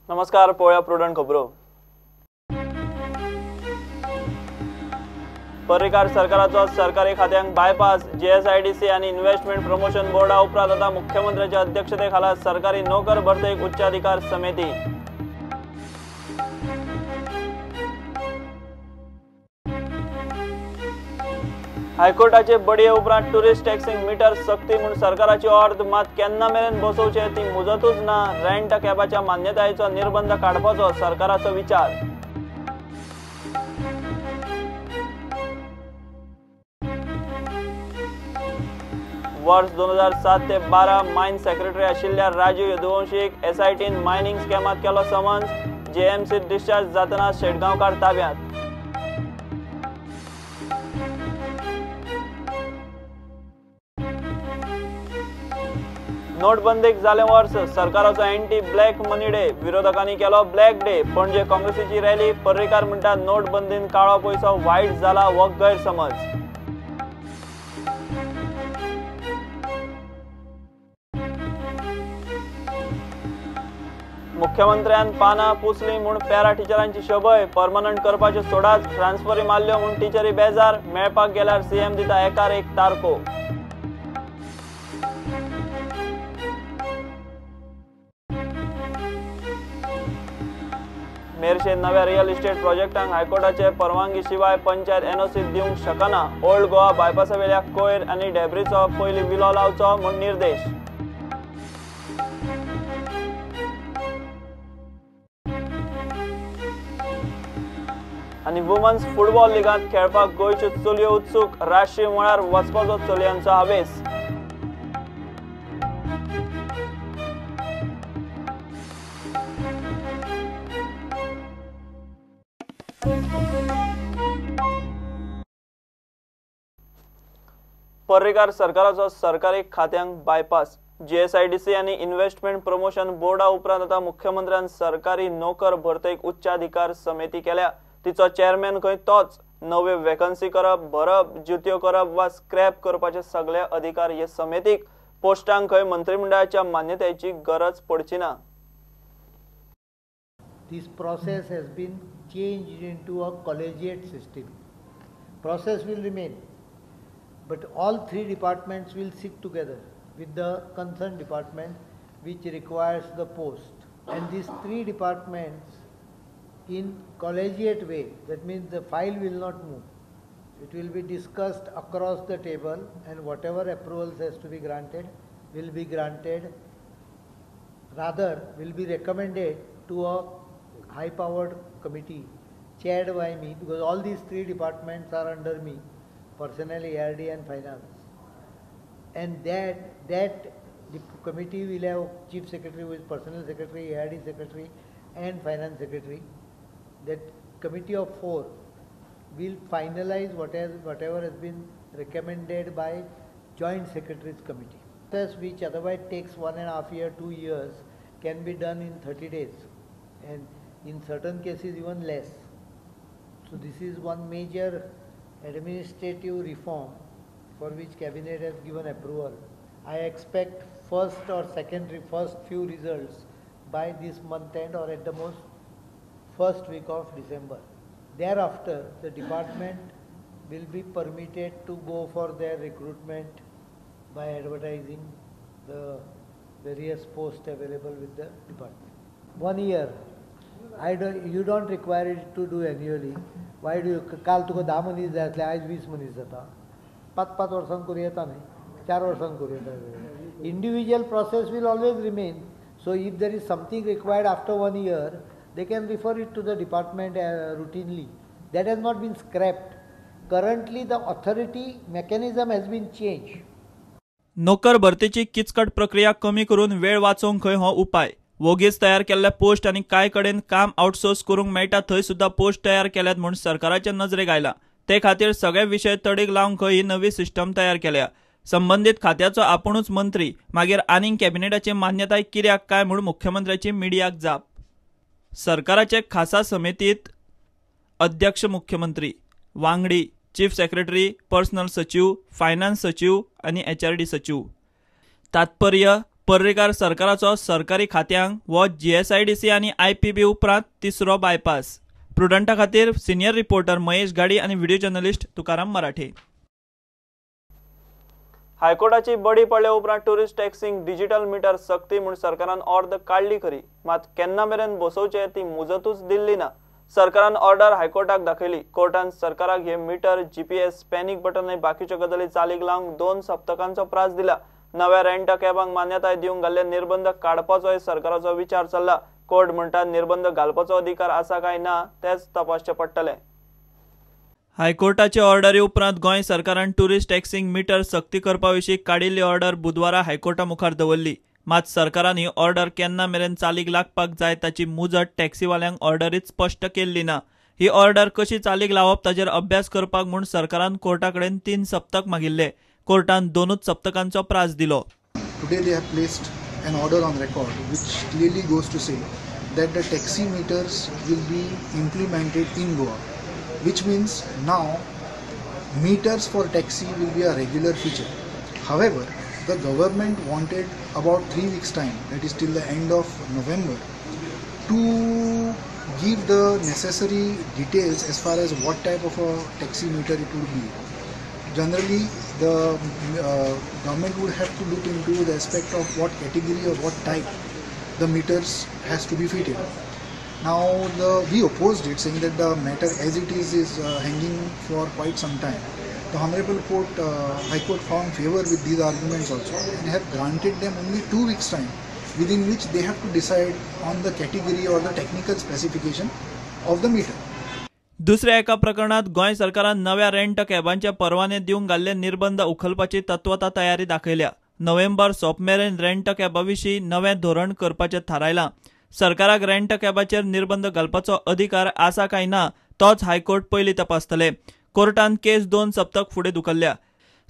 नमस्कार, पळोवया प्रुडंट खबरो. पर्रीकार सरकाराचो सरकारी खात्यांक बायपास. जीएसआयडीसी आनी इन्व्हेस्टमेंट प्रमोशन बोर्डा उपरांत आतां मुख्यमंत्र्याच्या अध्यक्षतेखाला सरकारी नोकर भरतेक उच्चाधिकार समिती. हायकोर्टाचे बडये उपरांत टुरिस्ट टॅक्सींक मिटर सक्ती म्हूण सरकाराची ऑर्द, मात केन्ना मेरेन बसोवचे ती मुजतूच ना. रेंट कॅबाच्या मान्यतायेचो निर्बंध काडपाचो सरकाराचो विचार. वर्स 2007 ते 12 मायन सेक्रेटरी आशिल्ल्या राजीव यदुवंशीक एसआयटीन मायनिंग स्कॅमात केलो समन्स. जेएमसीत डिस्चार्ज जातना शेटगांवकार ताब्यांत. नोटबंदीक जालें वर्स, सरकाराचो एंटी ब्लॅक मनी डे, विरोधकांनी केलो ब्लॅक डे. पणजे काँग्रेसीची रॅली, पर्रीकार म्हणटा नोटबंदीन काळो पयसो वायट जाला हो गैरसमज. मुख्यमंत्र्यान पानां पुसलीं म्हूण पॅरा टिचरांची शबय, परमनंट करपाच्यो सोडाच, ट्रान्सफरी मारल्यो म्हूण टिचरी बेजार. मेळपाक गेल्यार सीएम दिता एकार एक तारखो. मेरशे नव्या रियल इस्टेट प्रोजेक्टांक हायकोर्टाचे परवानगी शिवाय पंचायत एनओसी दिवंक शकना. ओल्ड गोवा बायपासावेल्या कोयर आनी डेब्रीचो पयलीं विलो लावचो म्हूण निर्देश. आनी वुमन्स फुटबॉल लिगांत खेळपाक गोंयच्यो चलयो उत्सूक, राष्ट्रीय मळार वचपाचो चलयांचो हावेस. पर्रीकार सरकाराचो सरकारी खात्यांक बायपास. जीएसआयडीसी आनी इन्व्हेस्टमेंट प्रमोशन बोर्डा उपरांत आतां मुख्यमंत्र्यान सरकारी नोकर भरतेक उच्चाधिकार समिती केल्या. तिचो चेअरमॅन खंय तोच. नव्यो वेकन्सी करप, भरप, जित्यो करप वा स्क्रॅप करपाचे सगळे अधिकार हे समितीक. पोस्टांक खंय मंत्रिमंडळाच्या मान्यतायेची गरज पडची ना. This process has been changed into a collegiate system. Process will remain, but all three departments will sit together with the concerned department which requires the post. And these three departments in collegiate way, that means the file will not move. It will be discussed across the table and whatever approvals has to be granted will be granted, rather will be recommended to a high-powered committee chaired by me, because all these three departments are under me, personnel, ARD and finance. And that the committee will have chief secretary who is personnel secretary, ARD secretary and finance secretary. That committee of four will finalize whatever has been recommended by joint secretaries committee. Process which otherwise takes 1.5 years, 2 years can be done in 30 days and in certain cases even less. So this is one major administrative reform for which cabinet has given approval. I expect first or second, first few results by this month end or at the most first week of December. Thereafter, the department will be permitted to go for their recruitment by advertising the various posts available with the department. 1 year, you don't require it to do annually. Why do you? काल तुका 10 मनीस जाय आसले, आयज 20 मनीस जाता. 5-5 वर्सां करूं येता न्ही, 4 वर्सां करूं येता. Individual process will always remain. So if there is something required after 1 year, they can refer it to the department routinely. That has not been scrapped. Currently the authority mechanism has been changed. नोकर भरतीची किचकट प्रक्रिया कमी करून वेळ वाचोवंक खंय हो उपाय. वोगीच तयार केल्ले पोस्ट आनी कांय कडेन काम आउटसोर्स करूंक मेळटा थंय सुद्दां पोस्ट तयार केल्यात म्हूण सरकाराच्या नजरेक आयला. ते खातीर सगळे विशय तडीक लावंक खंय ही नवी सिस्टम तयार केल्या. संबंदीत खात्याचो आपुणूच मंत्री, मागीर आनीक कॅबिनेटाची मान्यताय कित्याक काय म्हूण मुख्यमंत्र्याची मिडियाक जाप. सरकाराचे खासा समितीत अध्यक्ष मुख्यमंत्री, वांगडी चीफ सेक्रेटरी, पर्सनल सचिव, फायनान्स सचिव आनी एचआरडी सचिव. तात्पर्य पर्रीकार सरकाराचो सरकारी खात्यांक वो जीएसआयडीसी आनी आयपीबी उपरांत तिसरो बायपास. प्रुडंटा खातीर सिनियर रिपोर्टर महेश गाडी आनी व्हिडिओ जर्नलिस्ट तुकाराम मराठे. हायकोर्टाची बडी पडल्या उपरांत टुरिस्ट टॅक्सींक डिजिटल मिटर सक्ती म्हूण सरकारान ऑर्द काडली खरी, मात केन्ना मेरेन बसोवचे ती मुजतूच दिल्ली ना. सरकारान ऑर्डर हायकोर्टाक दाखयली. कोर्टान सरकाराक हे मिटर, जीपीएस, पॅनिक बटन आनी बाकीच्यो गजाली चालीक लावंक 2 सप्तकांचो प्रास दिला. नव्या रेंट कॅबांक मान्यताय दिवंक घाल्ले निर्बंध काडपाचोय सरकाराचो विचार चल्ला. कोर्ट म्हणटा निर्बंध घालपाचो अधिकार आसा काय ना तेच तपासचें पडटलें. हायकोर्टाचे ऑर्डरी उपरांत गोंय सरकारान टुरिस्ट टॅक्सींक मिटर सक्ती करपा विशीं काडिल्ली ऑर्डर बुधवारा हायकोर्टा मुखार दवरली. मात सरकारान ही ऑर्डर केन्ना मेरेन चालीक लागपाक जाय ताची मुजत टॅक्सीवाल्यांक ऑर्डरीत स्पश्ट केल्ली ना. ही ऑर्डर कशी चालीक लावप ताचेर अभ्यास करपाक म्हूण सरकारान कोर्टा कडेन 3 सप्तक मागिल्ले. कोर्टान 2 सप्तकांचो प्रास दिलो. Today they have placed an order on record which clearly goes to say that the taxi meters will be implemented in Goa, which means now meters for taxi will be a regular feature. However, the government wanted about 3 weeks time, that is till the end of November, to give the necessary details as far as what type of a taxi meter it would be. Generally, the government would have to look into the aspect of what category or what type the meters has to be fitted. Now, we opposed it, saying that the matter as it is hanging for quite some time. The Honorable Court, High Court found favor with these arguments also and have granted them only 2 weeks time, within which they have to decide on the category or the technical specification of the meter. दुसऱ्या एका प्रकरणात गोंय सरकारान नव्या rent कॅबांचे परवाने दिवंक घाल्ले निर्बंध उखलपाची तत्वता तयारी दाखयल्या. नोव्हेंबर सोंपमेरेन रेंट कॅबा विशीं नवें धोरण करपाचें थारायलां. सरकाराक रेंट कॅबाचेर निर्बंध घालपाचो अधिकार आसा काय ना तोच हायकोर्ट पयलीं तपासतले. कोर्टान केस 2 सप्तक फुडें धुकल्ल्या.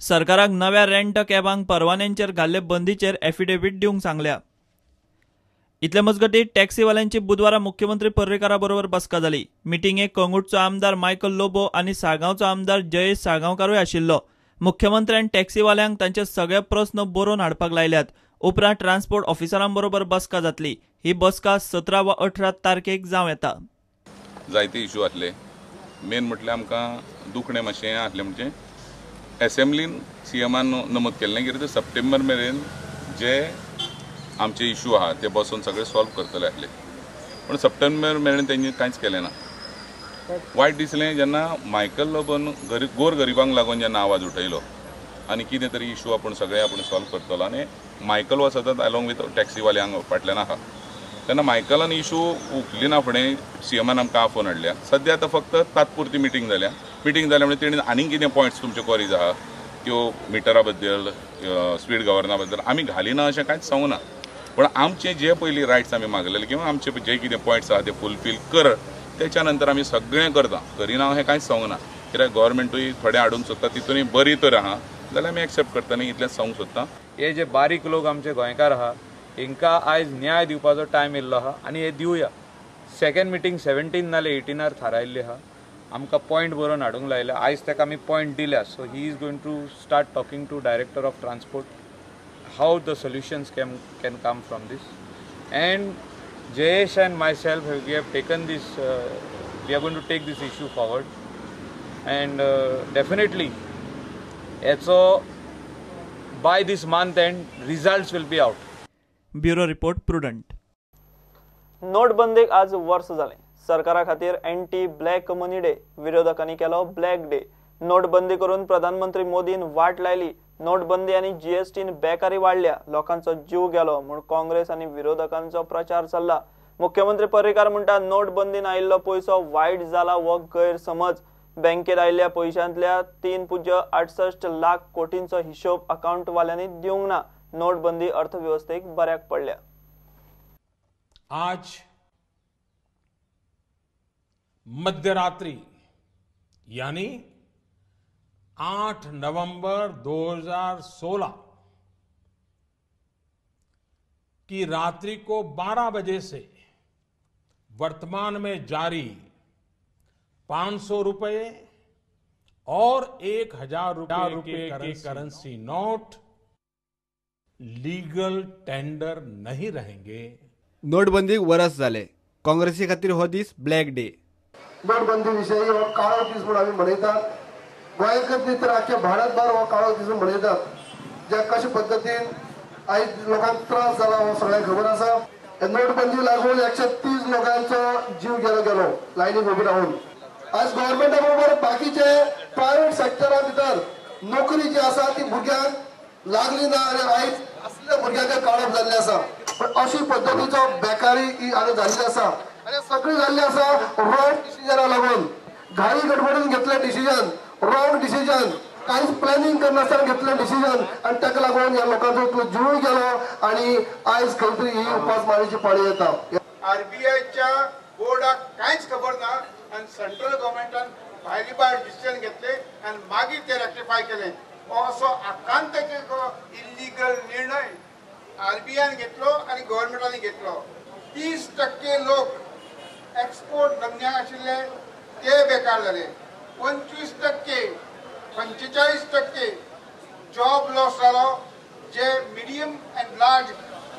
सरकाराक नव्या रेंट कॅबांक परवान्यांचेर घाल्ले बंदीचेर एफिडेवीट दिवंक सांगल्या. इतले मजगतीं टॅक्सीवाल्यांची बुधवारा मुख्यमंत्री पर्रीकारा बरोबर बसका जाली. मिटिंगेक कळंगूटचो आमदार मायकल लोबो आनी साळगांवचो आमदार जयेश साळगांवकारूय आशिल्लो. मुख्यमंत्र्यान टॅक्सीवाल्यांक तांचे सगळे प्रस्न बरोवन हाडपाक लायल्यात. उपरांत ट्रान्सपोर्ट ऑफिसरां बरोबर बसका जातली. ही बसका 17 वा 18 तारखेक जावं येता. जायते इशू आसले. मेन म्हटल्यार आमकां दुखणें मातशें आसलें म्हणजे एसेंब्लीन सीएमान नमूद केल्लें कितें सप्टेंबर मेरेन जे आमचे इशू आहा ते बसून सगळे सॉल्व करतले आसले, पूण सप्टेंबर मेरेन तेंणी कांयच केलें ना. वायट दिसलें जेन्ना मायकल लोबोन गोर गरिबांक लागून जेन्ना आवाज उठयलो आनी कितें तरी इशू आपूण सगळे आपूण सॉल्व करतलो आनी मायकल हो सतत अलोंग विथ टॅक्सीवाल्यांक फाटल्यान आहा, तेन्ना मायकलान इशू उखली ना फुडें सीएमान आमकां आफोवन हाडल्या. सद्या आतां फक्त तात्पुरती मिटींग जाल्या. मिटींग जाल्या म्हणजे तेणी आनीक कितें पॉयंट्स तुमच्यो क्वेरीज आहा त्यो मिटरा बद्दल, स्पीड गव्हर्ना बद्दल आमी घालिना अशें कांयच सांगूना, पण आमचे जे पयलीं रायट्स आमी मागलेले किंवा आमचे जे कितें पॉयंट्स आहा ते फुलफील कर, त्याच्या नंतर आमी सगळें करता. करिना हें कांयच सांगूना, कित्याक गव्हर्मेंटूय थोडें हाडूंक सोदता तितूनय बरी तर आहा जाल्यार आमी एक्सेप्ट करता न्ही, इतलेंच सांगूंक सोदता. हे जे बारीक लोक आमचे गोंयकार आहा हेंकां आयज न्याय दिवपाचो टायम येयल्लो आहा आनी हे दिवया. सेकंड मिटींग 17 नाल्यार 18 थारायल्ली आहा. आमकां पॉयंट बरोवन हाडूंक लायल्या. आयज ताका आमी पॉयंट दिल्या. So he is going to start talking to director of transport how the solutions can come from this. And Jayesh and myself, we have taken this, we are going to take this issue forward, and definitely so by this month end results will be out. Bureau report, Prudent. नोटबंदीक आज वर्स जालें. सरकारा खातीर anti black money day, विरोधकांनी केलो black day. नोटबंदी करून प्रधानमंत्री मोदीन वाट लायली. नोटबंदी आनी जीएसटीन बेकारी वाडल्या, लोकांचो जीव गेलो म्हूण काँग्रेस आनी विरोधकांचो प्रचार चल्ला. मुख्यमंत्री पर्रीकार म्हणटा नोटबंदीन आयिल्लो पयसो वायट जाला हो गैरसमज. बँकेत आयिल्ल्या पयशांतल्या 3.68 लाख कोटींचो हिशोब अकाउंटवाल्यांनी दिवंक ना. नोटबंदी अर्थवेवस्थेक बऱ्याक पडल्या. आज मध्यरात्रि यानी 8 नवंबर 2016 की रात्रि को 12 बजे से वर्तमान में जारी 500 रुपये और 1000 रुपये K currency note legal tender नहीं रहेंगे। नोटबंदीक वरस जाले, काँग्रेसी खातीर हो दीस ब्लॅक डे। नोटबंदी विशयी हो काळो दीस म्हूण आमी मनयतात। गोंयांतच न्ही तर आख्या भारतभर हो काळो दीस म्हूण मनयतात। ज्या कशे पद्दतीन आयज लोकांक त्रास जाला हो सगळ्यांक खबर आसा। नोटबंदी लागून 130 लोकांचो जीव गेलो गेलो लायनीक उबी रावून। आज गव्हर्मेंटा बरोबर बाकीचे प्रायव्हेट सेक्टरा भितर नोकरी जी आसा ती भुरग्यांक लागली ना आनी आयज असल्या भुरग्यांक काडप जाल्लें आसा। पण अशी पद्दतीचो बेकारी ही आतां जाल्ली आसा आनी सगळी जाल्ली आसा रॉंग डिसिजना लागून। घाई गडबडीन घेतलें डिसिजन, रॉंग डिसिजन, कांयच प्लॅनिंग करनासतना घेतलें डिसिजन आनी ताका लागून ह्या लोकांचो इतलो जीवय गेलो आनी आयज खंय तरी ही उपास मारीची पाळी येता। आरबीआयच्या बोर्डाक कांयच खबर ना आनी सेंट्रल गव्हर्मेंटान भायले भायर डिसिजन घेतले आनी मागीर ते रेक्टिफाय केले। हो असो आकांताचो इल्लिगल निर्णय आरबीआयन घेतलो आनी गव्हर्मेंटान घेतलो। 30% लोक एक्सपोर्ट धंद्याक आशिल्ले ते बेकार जाले। 25% 45% जॉब लॉस जालो जे मिडियम अँड लार्ज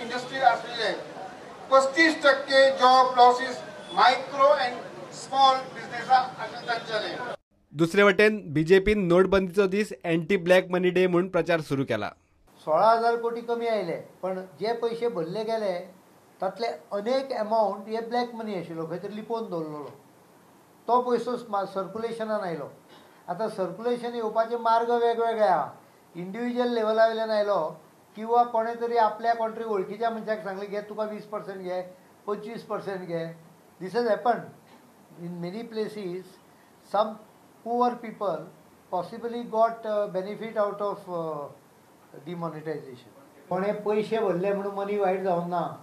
इंडस्ट्री आशिल्ले। 35% job losses micro and small बिझनेसा आशिल्ले तांचे जाले। दुसरे वटेन बीजेपीन नोटबंदीचो दीस एंटी ब्लॅक मनी डे म्हूण प्रचार सुरू केला। 16,000 कोटी कमी आयले, पण जे पयशे भरले गेले तातले अनेक एमावंट हे ब्लॅक मनी आशिल्लो, खंय तरी लिपोवन दवरलेलो, तो पयसो सर्कुलेशनान आयलो। आतां सर्कुलेशन येवपाचे मार्ग वेगवेगळे आहा। इंडिविज्युअल लेवला वयल्यान आयलो किंवा कोणे तरी आपल्या कोण तरी वळखीच्या मनशाक सांगलें घे तुका 20% घे, 25% घे। This has happened in many places. Some poor people possibly got benefit out of demonetization. कोणे पयशे भरले म्हणून मनी वायट जावंक ना।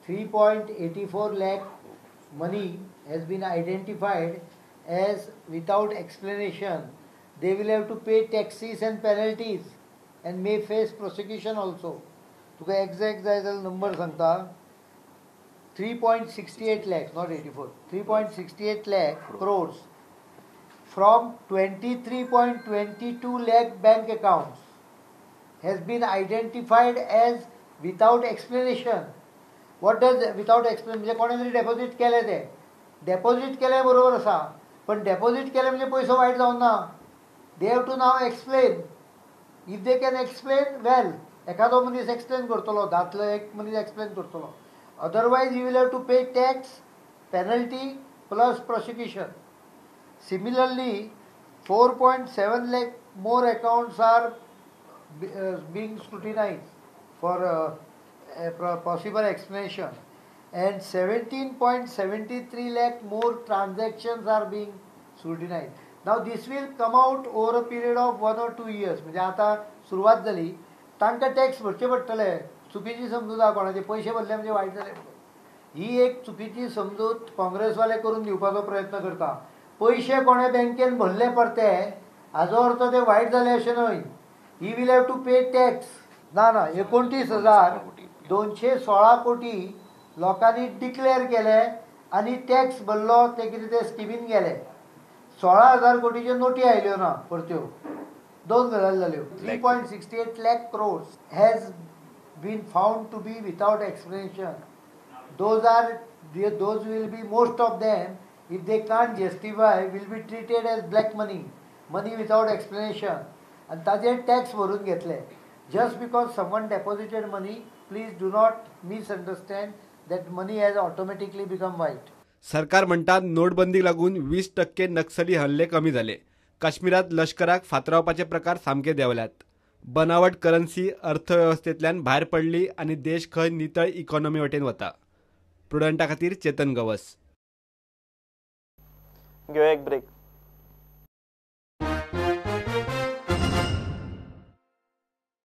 3.84 lakh money has been identified as without explanation. They will have to pay taxes and penalties and may face prosecution also. तुका exact जाय जाल्यार नंबर सांगता, 3.68 lakhs, not 84, 3.68 lakh crores from 23.22 lakh bank accounts has been identified as without explanation. What does without explanation म्हणजे कोणे तरी डेपॉझिट केले, ते डेपॉझिट केले बरोबर आसा, पण डेपॉझिट केले म्हणजे पयसो वायट जावंक ना। They have to now explain. If they can explain well, एखादो मनीस एक्सप्लेन करतलो, धातलो एक मनीस एक्सप्लेन करतलो, otherwise you will have to pay tax, penalty plus prosecution. Similarly 4.7 lakh more accounts are being scrutinized for a possible explanation, and 17.73 lakh more transactions are being scrutinized. Now this will come out over a period of 1 or 2 years. म्हणजे आता सुरवात जाली, तांकां tax भरचे पडटले। चुकीची समजूत आहा, कोणाचे पयशे भरले म्हणजे वायट जाले म्हणून ही एक चुकीची समजूत काँग्रेसवाले करून दिवपाचो प्रयत्न करता। पयशे कोणे बँकेन भरले परते हाजो अर्थ ते वायट जाले अशें न्हय। He will have to pay tax. ना ना, 29,216 कोटी लोकांनी डिक्लेअर केले आनी टॅक्स भरलो, ते कितें ते स्किमीन गेले। 16,000 कोटीच्यो नोटी आयल्यो ना परत्यो, दोन गजाली जाल्यो। 3.68 lakh crores has been found to be without explanation. Those will be, most of them, if they can't justify, will be treated as black money, money without explanation. आनी ताजेर टॅक्स भरून घेतले. Just because someone deposited money, please do not misunderstand that money has automatically become white. सरकार म्हणटा नोटबंदीक लागून 20% नक्सली हल्ले कमी जाले. काश्मीरात लश्कराक फातरावपाचे प्रकार सामके देंवल्यात. बनावट करन्सी अर्थवेवस्थेंतल्यान भायर पडली आनी देश खंय नितळ इकॉनॉमी वटेन वता. प्रुडंटा खातीर चेतन गवस. घेवया एक ब्रेक.